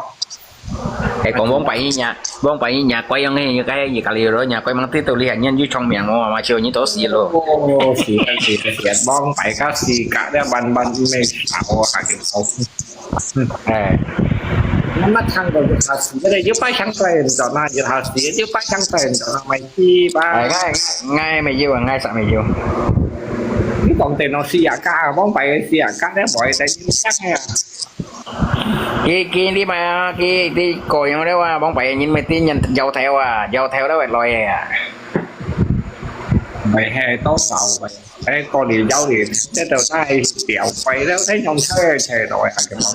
哎，讲往白一年，往白一年，怪样个，个个个里咯，年怪mang tidur lihat nyan就聪明哦，嘛就你都死咯。哦，是的，是的，是的，往白个是个，那慢慢没少啊，还是好。哎，那么唱歌就好死的，又拜香水，你知道吗？就好死，又拜香水，你知道吗？买鸡吧。哎，爱爱没有啊，爱啥没有？你讲电脑是啊，加往白个是啊，加了白在影响啊。佢佢你买啊，佢佢个样了啊，往白个人咪啲人摇头啊，摇头了会来个啊。唔系，多少个。 哎，过年有年，这就真系掉鬼了，睇用车车来啊，咁啊。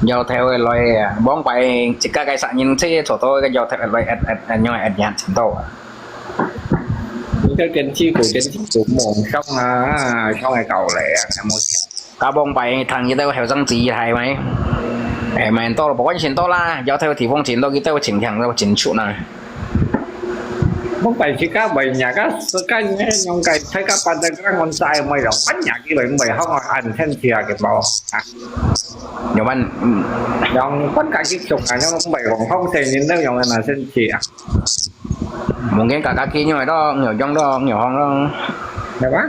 嗯。摇头个来啊，往摆自家个杀人车坐到个摇头个来，一一一样一样程度啊。你个跟屁股跟屁股梦想啊，想个搞嚟啊，有冇钱？ 加往擺聽佢兜後生子係咪？誒，蠻多，不管幾多啦，搖頭地方盡多，佢兜盡強，都盡出啦。往擺自家為人家世界呢，用个大家辦得个安在，唔係用分人佢來，唔係好安全去啊，佢冇啊。有問，嗯，用分家己做啊，用唔係用好生人都用个那生去啊。Mungkin kakak kini itu nyojong dong, nyohong dong. Apa?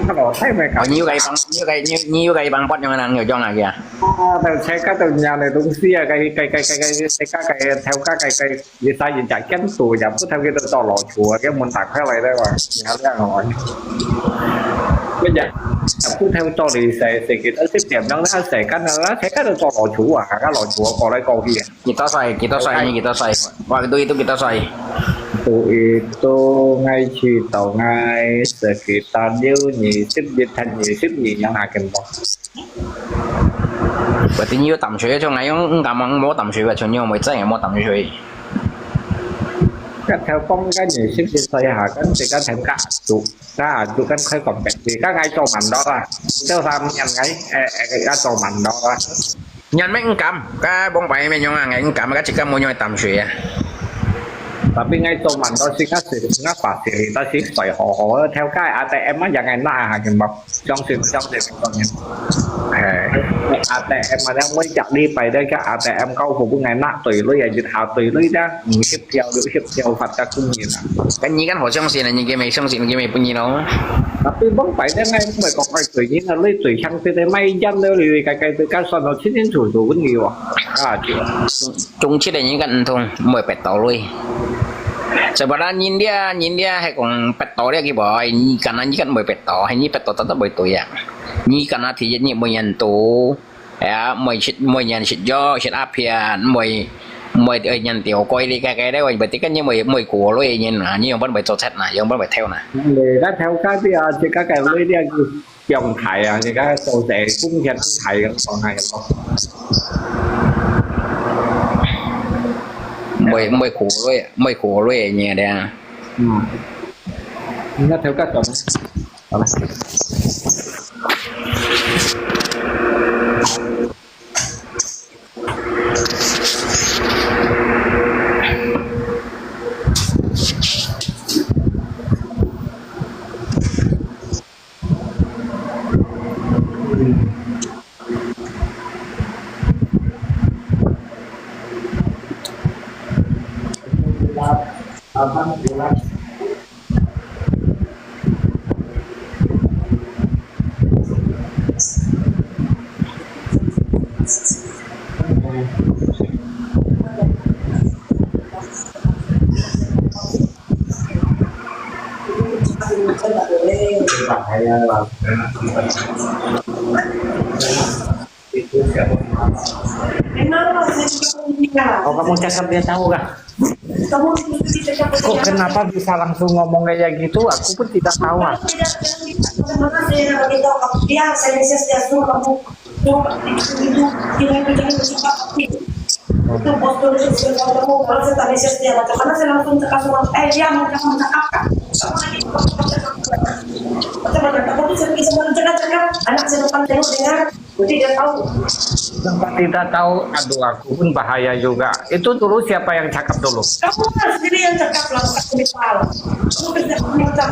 Hello，係咪搞？哦，你有个一幫，你有个，你，你有个一幫八樣人有種啊，佢啊？啊，就車家就nhà này東西啊，cái cái cái cái cái cái cái cái theo cái cái cái cái sai gì chả kén tù chả bút theo cái tù tò lò chùa cái muốn tặng theo lại đây mà nhà đây rồi. Bây giờ bút theo tò đi xe xe cái đó xếp điểm năng đó xe cái năng đó xe cái tù tò lò chùa à, cái lò chùa có lấy câu gì à? Kita sai, kita sai, kita sai. Waktu itu kita sai. Waktu itu ngai chỉ tàu ngai sekitar liu二十一 thành二十二 yang akan bos. Berarti nyu tam shui cho ngai yung ngam ang mo tam shui ba cho nyu mo zai mo tam shui. Các theo phong cái gì xếp gì sai hả, cái gì cái thành cả tụ. Ka, tu kan khai kompet. Ka ngai cho man đó à. Itu sam nyan ngai, eh, eh, ka cho man đó à. Nyan mẹ ngam, ka bông pai mẹ nyong à, ngai ngam, ka chỉ ka mua nyong tam shui à. Tapi ngai cho man đó si ka si, nga fa si, ta si soi ho ho, theo cái A T M á, yang ngai na ha, kim bok. Trong si, trong si, trong si. Eh, A T M mà đang mới chặt đi, pai đây ka A T M kau hộp ngai na, tùy lui à, dịch hà tùy lui đó, nghi xếp theo, lui xếp theo, phạt ka cũng nhìn à. Kan nyi kan ho chang sin, nyi ke mei chang sin, nyi ke mei pun nyi lo. Tapi bang pai deh ngai mei kok ai tui nyi na lui tui chang tui deh mai jan deh lui kai kai tui kan son lo chin chin chu chu pun nyi wa. Ah, chu. Chung chi deh nyi kan thung, mei pet to lui. Sebab nyi dia, nyi dia hai kong pet to dia ki boy, nyi kan nyi kan mei pet to, hai nyi pet to ta ta mei tui ya. Nyi kan na thi nyi mei yan tu. Ya, mei shit, mei nyan shit jo, shit apian, mei, mei, eh, nyan tiểu鬼哩，該該咧，喂，berarti kan nyi mei, mei kuo lui nyi na, nyi yong ban mei cho chat na, yong ban mei theo na. Leh, ka theo ka dia, chỉ có cái lui dia, yong thai à, chỉ có sổ giấy cũng hiện thai cái con này. Mei, mei kuo lui, mei kuo lui nyi dia. Hmm. Nó theo các tổng. Oh, kamu cakap dia tahu kah? Kok kenapa bisa langsung ngomong kayak gitu? Aku pun tidak tahu ah. Dia, saya message dia suruh kamu, suruh itu, itu, itu, itu, itu, itu, itu, bos tuh suruh kamu, kalau saya tak message dia, macam mana saya langsung cakap sama, eh, dia mau cakap, mau cakap kan? Sama lagi, macam mana? Aku tuh sering sama cakap-cakap, anak saya depan tengok dengar, Tidak tahu. Tidak tahu, aduh, aku pun bahaya juga. Itu dulu siapa yang cakap dulu? Kamu lah sendiri yang cakap lah, bukan cerita lah. Kamu kerja macam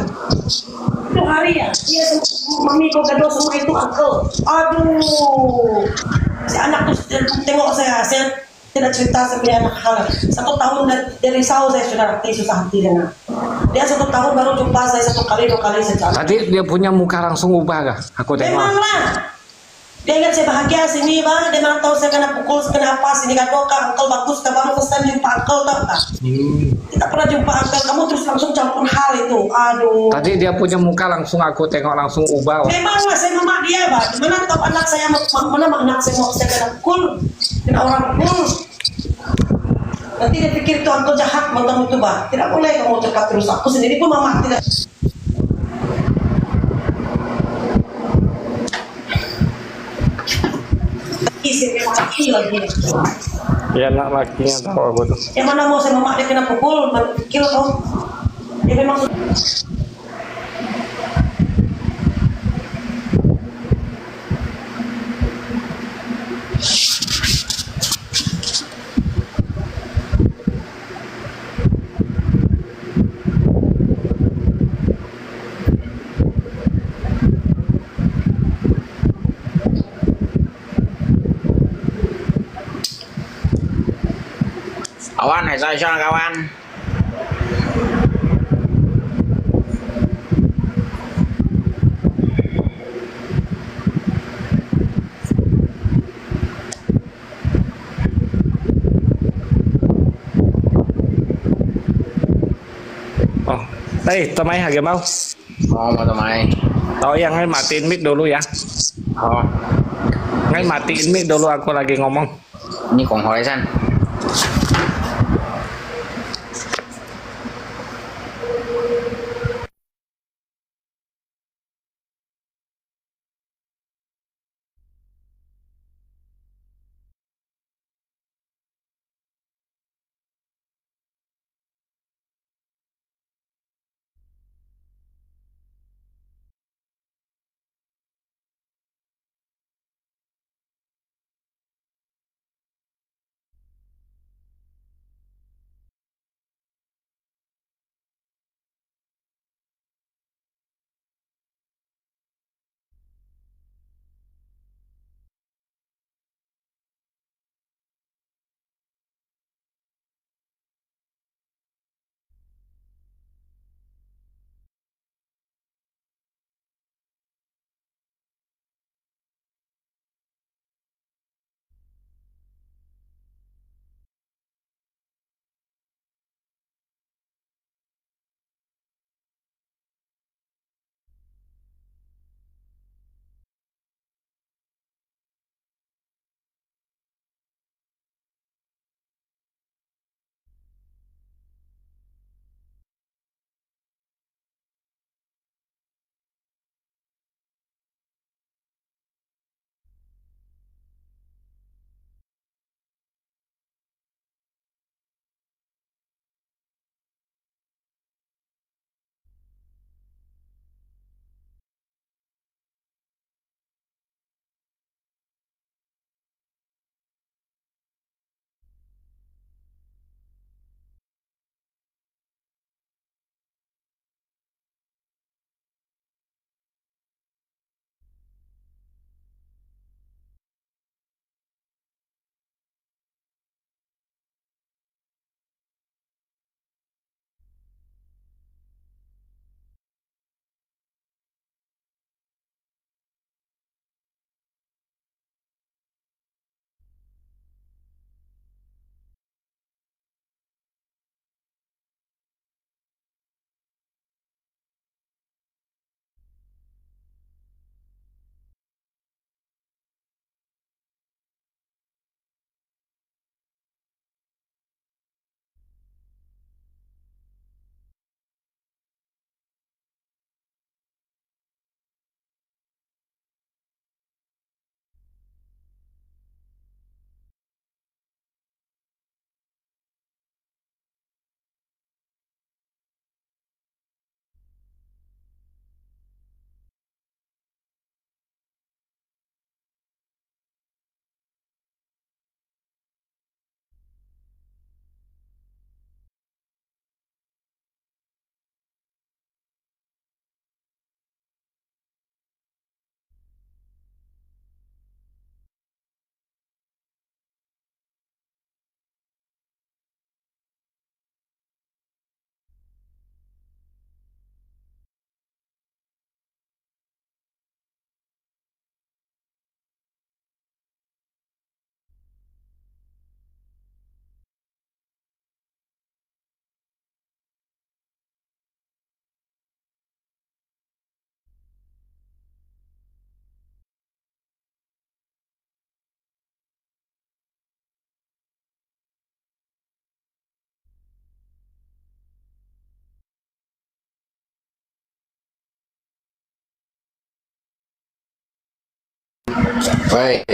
itu hari ya, dia sama mami kau gaduh sama itu uncle. Aduh, si anak tu tengok saya, saya tidak cerita sampai anak hal. Satu tahun dari, dari Riau saya sudah hati, susah hati dengan. Dia satu tahun baru jumpa saya satu kali, dua kali saja. Tadi dia punya muka langsung ubah kah? Aku tengok. Memanglah. Dia ingat saya bahagia sini, Bang. Dia mana tahu saya kena pukul, saya kena apa sini. Kata, "Kak, uncle bagus, Kak. Baru first time jumpa uncle, tahu, Kak?" Hmm. Kita pernah jumpa uncle, kamu terus langsung campur hal itu. Aduh. Tadi dia punya muka langsung aku tengok langsung ubah. Memanglah saya mamak dia, Bang. Mana tahu anak saya mau, mana anak saya mau saya kena pukul, kena orang pukul. Nanti dia pikir itu uncle jahat, macam itu, Bang. Tidak boleh kamu cakap terus. Aku sendiri pun mamak tidak. Ih, saya memang laki lagi. Ya, nak lakinya tahu aku tu. Yang mana mau saya mamak dia kena pukul, mamak kecil tu. Dia memang Awan, hai, saya kawan. Oh, eh, tamai hage mau. Oh, mau tamai. Tao yang ngai matiin mic dulu ya. Oh. Ngai matiin mic dulu, aku lagi ngomong. Ini kong hoi san. 喂。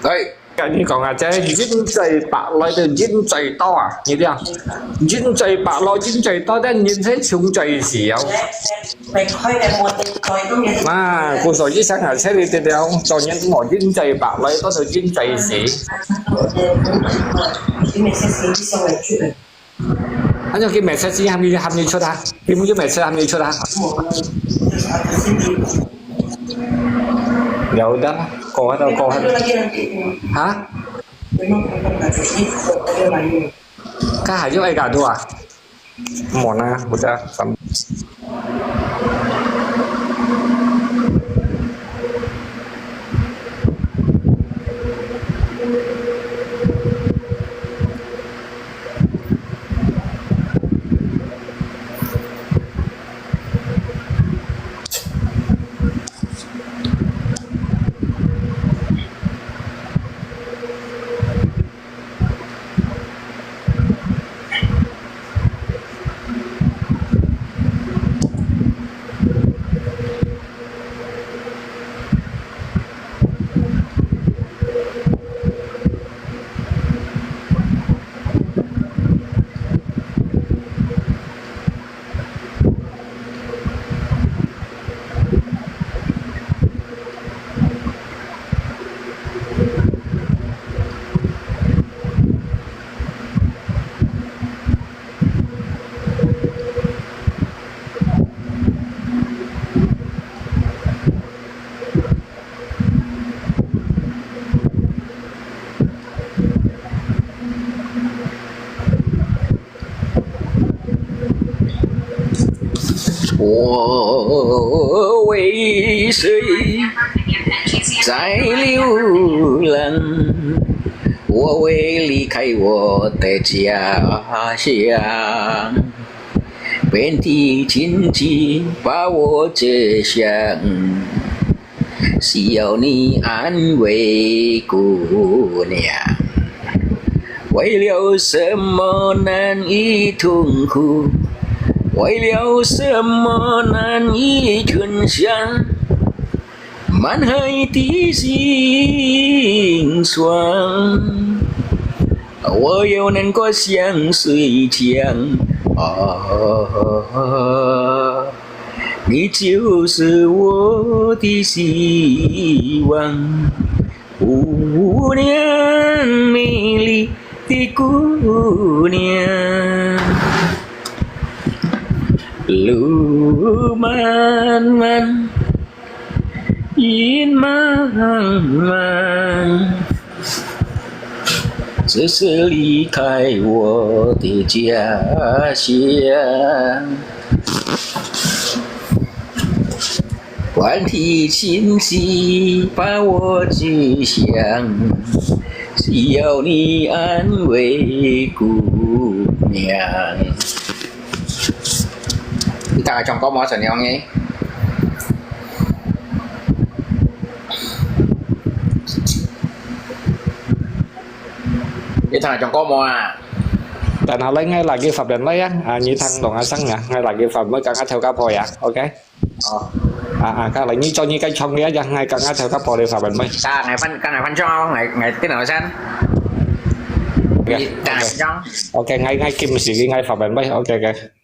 哎，跟你講啊，這人在白來的人在多啊，你聽，人在白來人在多，但人係窮在少。嘛，故所以想啊，這裡的了，做人無人在白來，都是人在少。 恁樣佢message喊你，喊你出啊？佢毋係message喊你出啊？了得啦，過下就過下。哈？該還有愛搞多啊？無啦，無得。我为谁在流浪？我为离开我的家乡，遍地荆棘把我折伤。 需要你安慰，姑娘。为了什么难以痛苦？为了什么难以吞下满海的心酸？我又能够向谁讲？啊， 你就是我的希望，姑娘，美丽的姑娘。路漫漫，云茫茫，只是离开我的家乡。 万里荆棘把我击伤，需要你安慰，姑娘。你大家唱歌無？陳良个？你大家唱歌無啊？ Tan hal lai ngai lagi Fabian lai ya. Ah, nyi thang dong asang ya. Ngai lagi Fabian mai kang athêu kap ho ya. Oke. Oh. Ah, ah, kang lai nyi cho nyi kai chong ya, ya ngai kang athêu kap ho lai Fabian mai. Ka ngai fan, ka ngai fan chong, ngai, ngai tin asang. Oke. Nyi thang oke. Chong. Oke, ngai, ngai kim si ngai Fabian mai. Oke, oke.